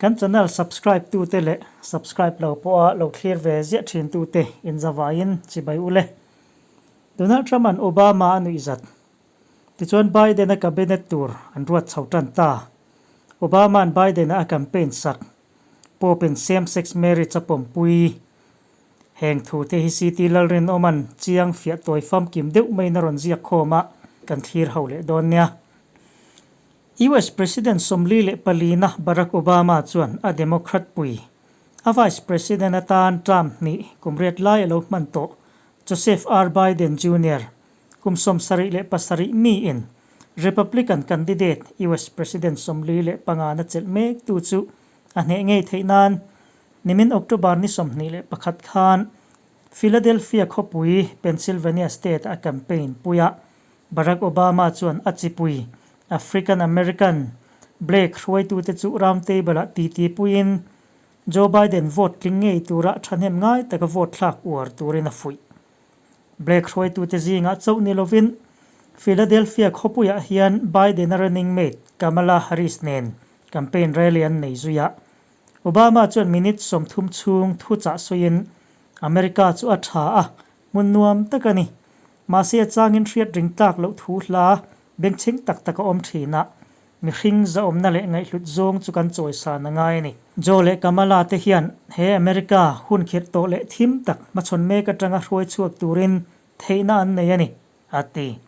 Kan channel subscribe tute leh subscribe lo pawha lo thlir ve ziah thin tute inzavaiin chibai ule. Donald Trump an Obama a nuih zat. Tichuan Biden a cabinet tur an ruat chho tan ta. Obama an Biden a a campaign sak. Pope in same sex marriage a pawmpui. Heng thu te hi CT Lalrinawma'n chiang fiah tawi famkim deuh maiin a rawn ziak khawm a, kan thlir ho leh dawn nia. US President 44na Barack Obama chuan a Democrat pui, a Vice President atan term hnih kum riat lai a lo hman tawh Joseph R. Biden Junior kum 77 miin Republican candidate US President 45 na chelh mek tu chu a hneh ngei theih nan Nimin October ni 21 khan Philadelphia khawpui Pennsylvania state a campaign puia Barack Obama chuan a chipui African American Black hruaitute chu round table ah titi puiin Joe Biden vote tling ngei tura thahnem ngai taka vote thlak uar turin a fuih. Black hruaitute zingah chauh ni lovin Philadelphia khawpuiah hian Biden a running mate Kamala Harris nen campaign rally an nei zui a. Obama chuan minute 30 chhung thu chah sawiin America chu a tha a, hmun nuam tak a ni. Mahse a changin hriat ring tlak loh thu hla bengchheng tak tak a awm thin a, mihring zahawmna leh ngaihhlut zawng chu kan chawisan a ngai a ni. Joe leh Kamala te hian he America hun khirh tawh leh thim tak hmachhawn mek atanga hruai chhuak turin theihna an nei a ni, a ti.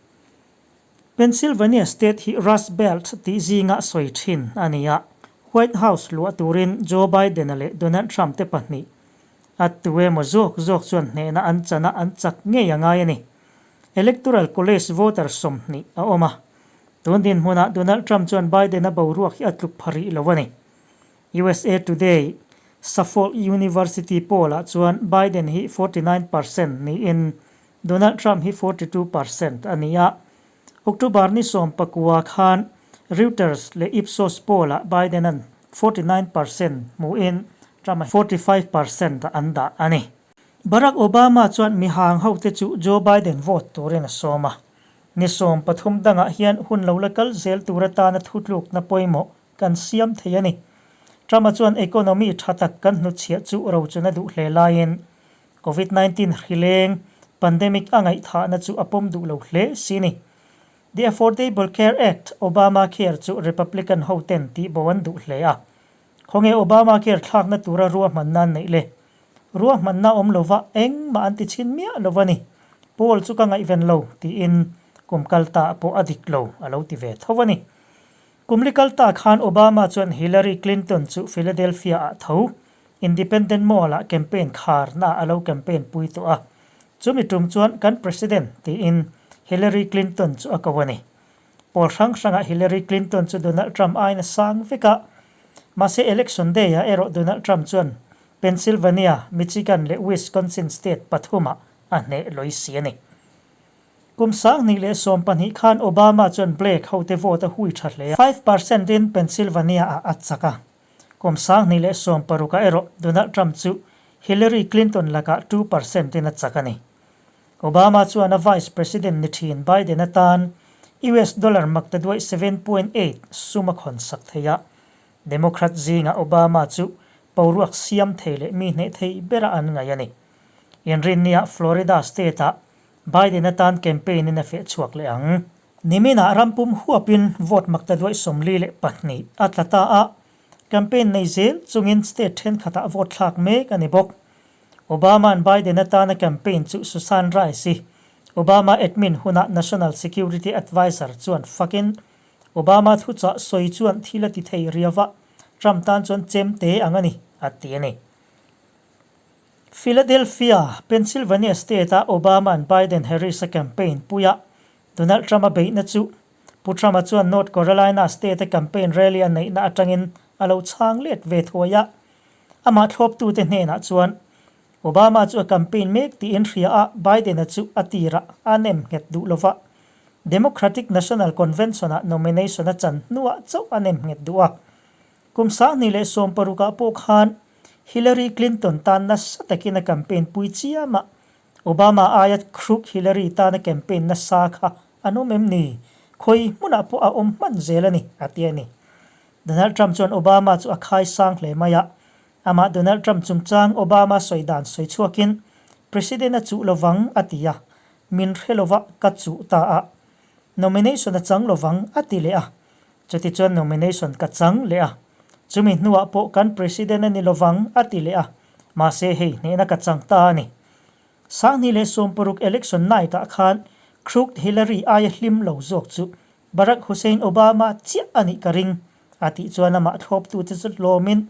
Pennsylvania state hi Rust Belt tih zinga sawi thin a ni a, White House luah turin Joe Biden-a leh Donald Trump te pahnih a tu emaw zawk zawk chuan hnehna an chana an chak ngei a ngai a ni. Electoral College voter 20 a awm a, tun dinhmunah Donald Trump chuan Biden-a boruak hi a tluk pha rih lo a ni. USA Today, Suffolk University poll-ah chuan Biden hi 49% niin Donald Trump hi 42% a ni a. October ni 19 khan Reuters leh Ipsos poll-ah Biden-a'n 49% hmuhin Trump-a 45% ah an dah a ni. Barack Obama chuan mihang hote chu Joe Biden vote turin a sawm a. Ni 13 dangah hian hun lo la kal zel tur atana thutlukna pawimawh kan siam thei a ni. Trump-a chuan economy tha tak kan hnutchhiah chu rochun a duh hle laiin Covid 19 hrileng, pandemic, a ngaihthahna chu a pawm duh lo hle si ni. The Affordable Care Act, Obamacare, chu Republican ho ten tihbo an duh hle a. Khawnge Obamacare thlakna tura ruahmanna an neih le? Ruahmanna awm lova engmah an ti chhin miah lo a ni. Paul chu ka ngaihven lo, tiin kum kal ta pawh a dik lo a lo ti ve tho a ni. Kum li kal ta khan Obama chuan Hillary Clinton chu Philadelphia-ah tho Independent Mall-ah campaign kharna a lo campaign pui tawh a. Chumi tum chuan kan President tiin Hillary Clinton chu a ko a ni. Pawl hrang hrangah Hillary Clinton chu Donald Trump aiin a sang vek a. Mahse election day-ah erawh Donald Trump chuan Pennsylvania, Michigan leh Wisconsin state pathumah a hneh lawi si a ni. Kum 2012 khan Obama chuan Black hote vote a hui tha hle a. 5% in Pennsylvania-ah a chak a. Kum 2016 ah erawh Donald Trump chu Hillary Clinton lakah 2% in a chak a ni. Obama chuan a Vice President ni thin Biden atan US dollar maktaduaih 7.8 sum a khawn sak thei a. Democrat zingah Obama chu boruak siam thei leh mi hneh thei bera an ngaih a ni. Inrinniah Florida state-ah Biden atan campaign in a feh chhuak leh ang. Niminah rampum huapin vote maktaduaih 42 a tla ta a, campaign nei zel chungin state thenkhatah vote thlak mek a ni bawk. Obama-a'n Biden atana campaign chu Susan Rice-i Obama admin hunah National Security Adviser chuan fakin Obama thuchah sawi chuan thil a ti thei riau a, Trump tan chuan chem te ang a ni, a ti a ni. Philadelphia, Pennsylvania state-a Obama-a'n Biden-Harris a campaign puia Donald Trump-a beihna chu Pu Trump-a chuan North Carolina state-a campaign rally a neihna atangin a lo chhang let ve thuai a. Amah thlawptute hnenah chuan Obama chu a campaign mek tiin hria a, Biden-a chu a tirah a nem nghet duh lova. Democratic National Convention-ah nomination a chan hnuah chauh a nem nghet duh a. Kum 2016 ah pawh khan Hillary Clinton tan nasa takin a campaign pui chiam a, Obama aia crook Hillary tana campaign nasa kha an awm em ni? Khawi hmunah pawh a awm hman zel a ni, a ti a ni. Donald Trump chuan Obama chu a khai sang hle mai a. Amah Donald Trump chungchang Obama sawi dan sawi chhuakin President a chuh lovang a ti a, min hre lova ka chuh ta a. Nomination a chang lovang a ti leh a. Chutichuan nomination ka chang leh a. Chumi hnuah pawh kan President a ni lovang a ti leh a. Mahse hei hnehna ka chang ta a ni. 2016 election night ah khan Crooked Hillary aia hlim lo zawk chu Barack Hussein Obama chiah a nih ka ring a tih chuan amah thlawptute chu hlawmin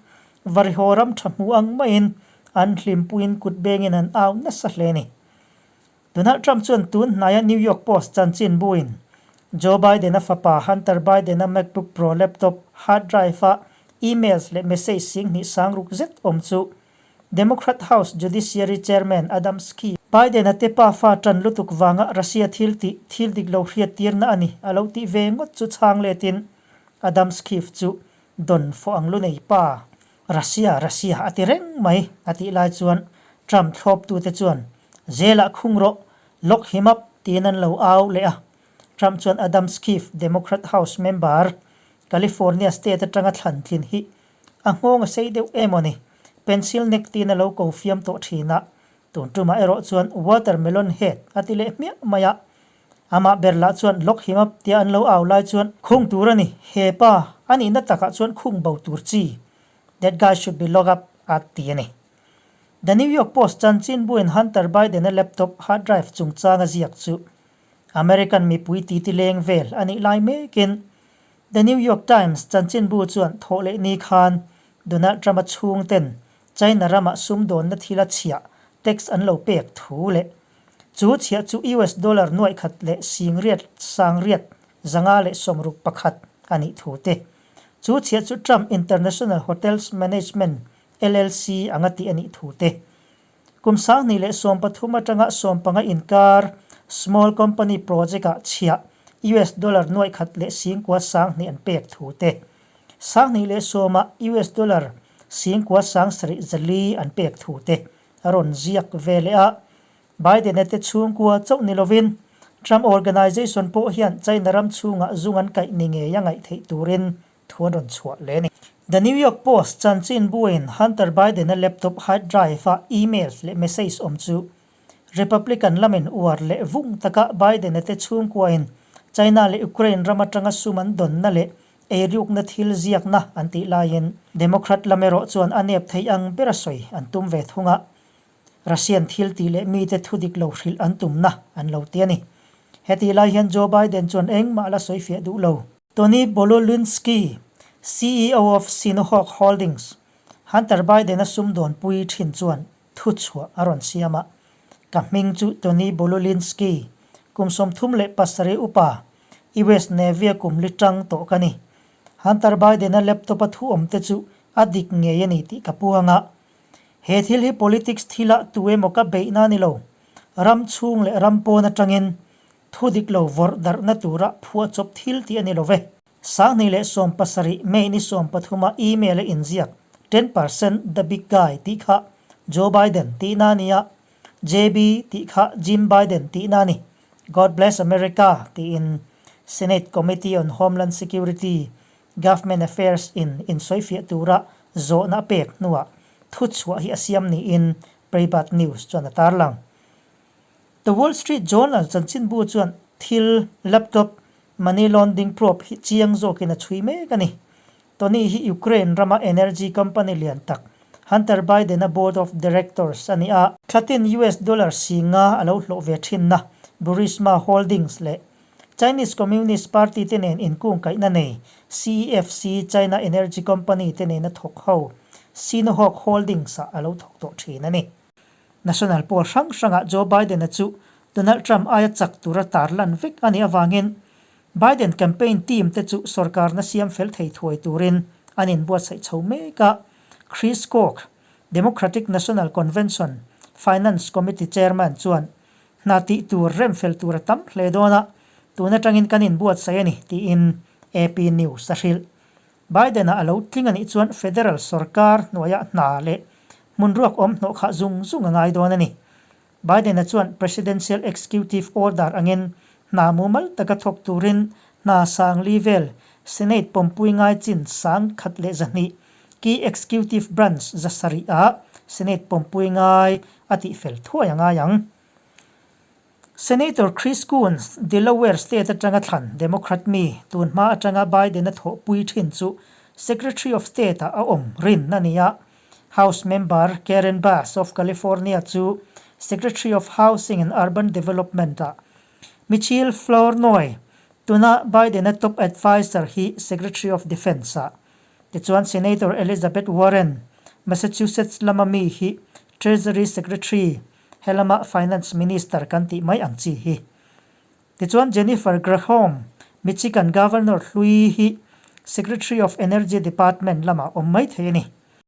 varihaw ram tha hmu ang maiin an hlimpuiin kut bengin an au nasa hle a ni. Donald Trump chuan tun hnaia New York Post chanchinbuin Joe Biden-a fapa Hunter Biden-a MacBook Pro laptop hard drive-a emails leh message 26,000 zet awm chu Democrat House Judiciary Chairman Adam Schiff, Biden-a te pa fa tan lutuk vanga Russia thil tih thil dik lo hriat tirna a ni a lo tih ve ngawt chu chhang letin Adam Schiff chu Don fawh ang lu nei pa, Russia, Russia a ti reng mai a tih lai chuan Trump thlawptute chuan Jail-ah khung rawh, lock him up tiin an lo au leh a. Trump chuan Adam Schiff, Democrat House member, California state atanga thlan tlin hi A nghawng a sei deuh em aw ni? Pencil neck tiin a lo ko fiam tawh thin a, tun tumah erawh chuan watermelon head a ti leh hmiah mai a. Amah ber lah chuan lock him up tia an lo au lai chuan khung tur a ni, he pa a nihna takah chuan khung bo tur chi, that guy should be locked up a ti a ni. The New York Post chanchinbuin Hunter Biden-a laptop hard drive chungchanga ziak chu American mipui titi leng vel a nih lai mekin The New York Times chanchinbu chuan thawh leh ni khan Donald Trump-a chhungten China rama sumdawnna thila chhiah tax an lo pek thu leh chu chhiah chu US dollar nuaih khat leh singriat sangriat 561 a nih thu te. Chu chhiah chu Trump International Hotels Management LLC anga tih a nih thu te. Kum 2013 atanga 15 inkar Small Company Project-ah chhiah US dollar nuaih khat leh singkua 2000 an pek thu te, 2010-ah US dollar singkua 7,000 zali an pek thu te a rawn ziak ve leh a. Biden-a te chhungkua chauh ni lovin Trump Organization pawh hian China ram chhungah zung an kaih ni ngei a ngaih theih turin Thu an rawn chhuah leh a ni. The New York Post chanchinbuin Hunter Biden-a laptop hard drive-a emails leh message awm chu Republican lamin uar leh vung taka Biden-a te chhungkuain China leh Ukraine ram atanga sum an dawnna leh eirukna thil ziakna an tih laiin Democrat lam erawh chuan a nep theih ang bera sawi an tum ve thung a. Russian thil tih leh mite thu dik lo hrilh an tumna an lo ti a ni. Hetih lai hian Joe Biden chuan engmah la sawifiah duh lo. Tony Bobulinski, CEO of Sinohawk Holdings, Hunter Biden-a sumdawnpui thin chuan thu chhuah a rawn siam a. Ka hming chu Tony Bobulinski, kum 37 upa, US Navy-a kum li tang tawh ka ni. Hunter Biden-a laptop-a thu awmte chu a dik ngei a ni tih ka puang a. He thil hi politics thilah tu emaw ka beihna a ni lo. Ram chhung leh ram pawn atangin Thu dik lo vawrh darhna tura phuahchawp thil tih a ni lo ve. 2017 May ni 13 a email a inziak 10% the big guy tih kha Joe Biden tihna a ni a, JB tih kha Jim Biden tihna a ni. God bless America tiin Senate Committee on Homeland Security, Government Affairs in insawifiah tura zawhna a pek hnuah thuchhuah hi a siam niin Breitbart News chuan a tarlang. The Wall Street Journal chanchinbu chuan thil, laptop, money laundering probe hi chiang zawkin a chhui mek a ni. Tony hi Ukraine rama energy company lian tak Hunter Biden-a board of directors a ni a. Thlatin US dollar 50 a lo hlawh ve thinna Burisma Holdings leh Chinese Communist Party te nen inkungkaihna nei CEFC China Energy Company te nena thawk ho Sinohawk Holdings-ah a lo thawk tawh thin a ni. National poll hrang hrangah Joe Biden-a chu Donald Trump aia chak tura tarlan vek a nih avangin Biden campaign team te chu sorkarna siam fel thei thuai turin an inbuatsaih chho mek a. Chris Koch, Democratic National Convention Finance Committee chairman chuan hna tih tur rem fel tur a tam hle dawn a, tun atangin kan inbuatsaih a ni, tiin AP News a hrilh. Biden-a a lo tling a nih chuan federal sorkar hnuaiah hna leh hmun ruak awm hnawh khah zung zung a ngai dawn a ni. Biden-a chuan Presidential Executive Order angin hna mumal taka thawk turin hna sang li vel Senate pawmpui ngai chin 1200 ki Executive Branch 700 ah Senate pawmpui ngai a tihfel thuai a ngai ang. Senator Chris Coons, Delaware state atanga thlan Democrat mi, tun hma atanga Biden-a thawhpui thin chu Secretary of State-ah a awm rin a ni a. House member Karen Bass of California chu Secretary of Housing and Urban Development-ah Michele Flournoy, tuna Biden-a top adviser hi Secretary of Defence-ah. Tichuan Senator Elizabeth Warren, Massachusetts lama mi hi Treasury Secretary, helama Finance Minister kan tih mai ang chi hi. Tichuan Jennifer Granholm, Michigan Governor hlui hi Secretary of Energy Department lamah awm mai thei a ni.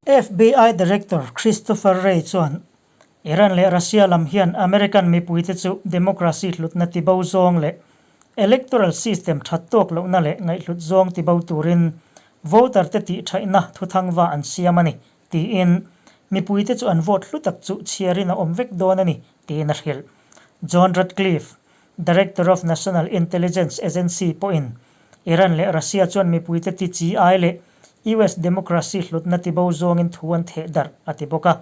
FBI Director Christopher Wray chuan Iran leh Russia lam hian American mipuite chu democracy hlutna tibo zawng leh electoral system that tawk lohna leh ngaihhlut zawng tibo turin voter te tihṭhaihna thuthangva an siam a ni tiin mipuite chu an vote hlu tak chu chhiarin a awm vek dawn a ni tiin a hrilh. John Ratcliffe, Director of National Intelligence Agency pawhin Iran leh Russia chuan mipuite ti chi ai leh US democracy hlutna tibo zawngin thu an theh darh a ti bawk a.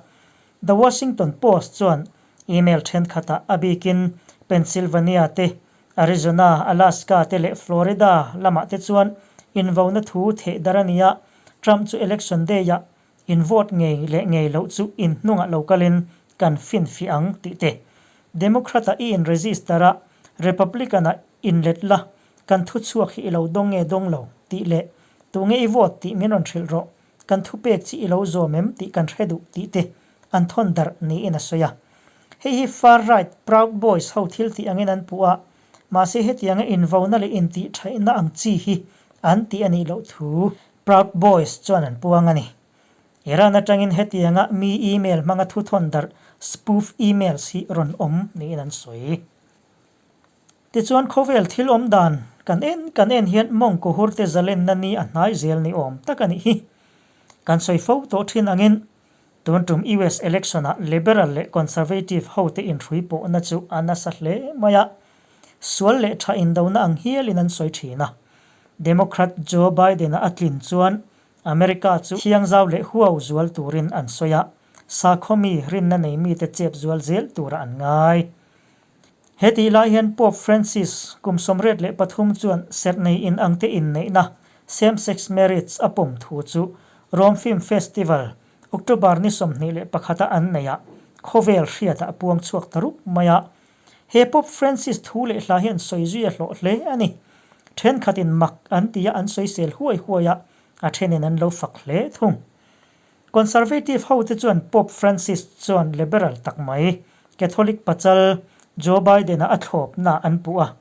The Washington Post chuan email thenkhatah a bikin Pennsylvania te, Arizona, Alaska te leh Florida lamah te chuan invona thu theh darh a ni a, Trump chu election day-ah in vote ngei leh ngei loh chu in hnungah lo kalin kan finfiah ang tih te. Democrat-ah i in register a, Republican-ah in let la, kan thuchhuak hi i lo dawng nge dawng lo tih leh tunge i vote tih min rawn hrilh rawh. Kan thupek chi i lo zawm em tih kan hre duh tih te an thawn darh niin a sawi a. Hei hi far right Proud Boys ho thil tih angin an puh a, mahse hetianga invona leh intihṭhaihna ang chi hi an tih a nih loh thu Proud Boys chuan an puang a ni. Iran atangin hetianga mi email hmanga thu thawn darh spoof emails hi rawn awm niin an sawi. Tichuan khawvel thil awm dan kan en kan en hian mawngkaw hurte zalenna ni a hnai zel ni awm tak a nih hi. Kan sawi fo tawh thin angin tun tum US election ah Liberal leh Conservative hote inhrui pawhna chu a nasa hle mai a, sual leh tha indona ang hialin an sawi thin a. Democrat Joe Biden-a a tlin chuan America chu thiangzau leh huau zual turin an sawi a, sakhaw mi rinna nei mite chep zual zel turah an ngai. He tih lai hian Pope Francis kum 83 chuan serhnei in angte inneihna, same-sex marriage, a pawm thu chu Rome Film Festival, October ni 21 a an neihah khawvel hriatah a puang chhuak ta rup mai a. He Pope Francis thu leh hla hian sawi zui a hlawh hle a ni. Thenkhatin mak an ti a, an sawisel huai huai a, a thenin an lo fak hle thung. Conservative hote chuan Pope Francis chuan liberal tak mai, Catholic pachal Joe Biden-a a thlawpna an puh a.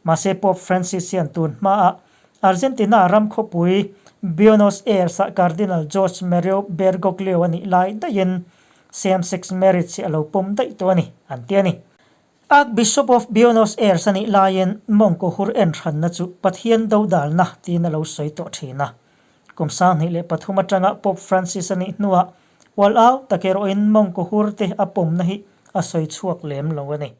Mahse Pope Francis hian tun hmaah Argentina ram khawpui Buenos Aires-ah Cardinal Jorge Mario Bergoglio a nih lai daihin same-sex marriage hi a lo pawm daih tawh a ni, an ti a ni. Archbishop of Buenos Aires a nih laiin mawngkaw hur en hranna chu Pathian dodalna tiin a lo sawi tawh thin a. Kum 2003 atanga Pope Francis a nih hnuah ual au tak erawhin mawngkaw hur te a pawmna hi a sawi chhuak lem lo a ni.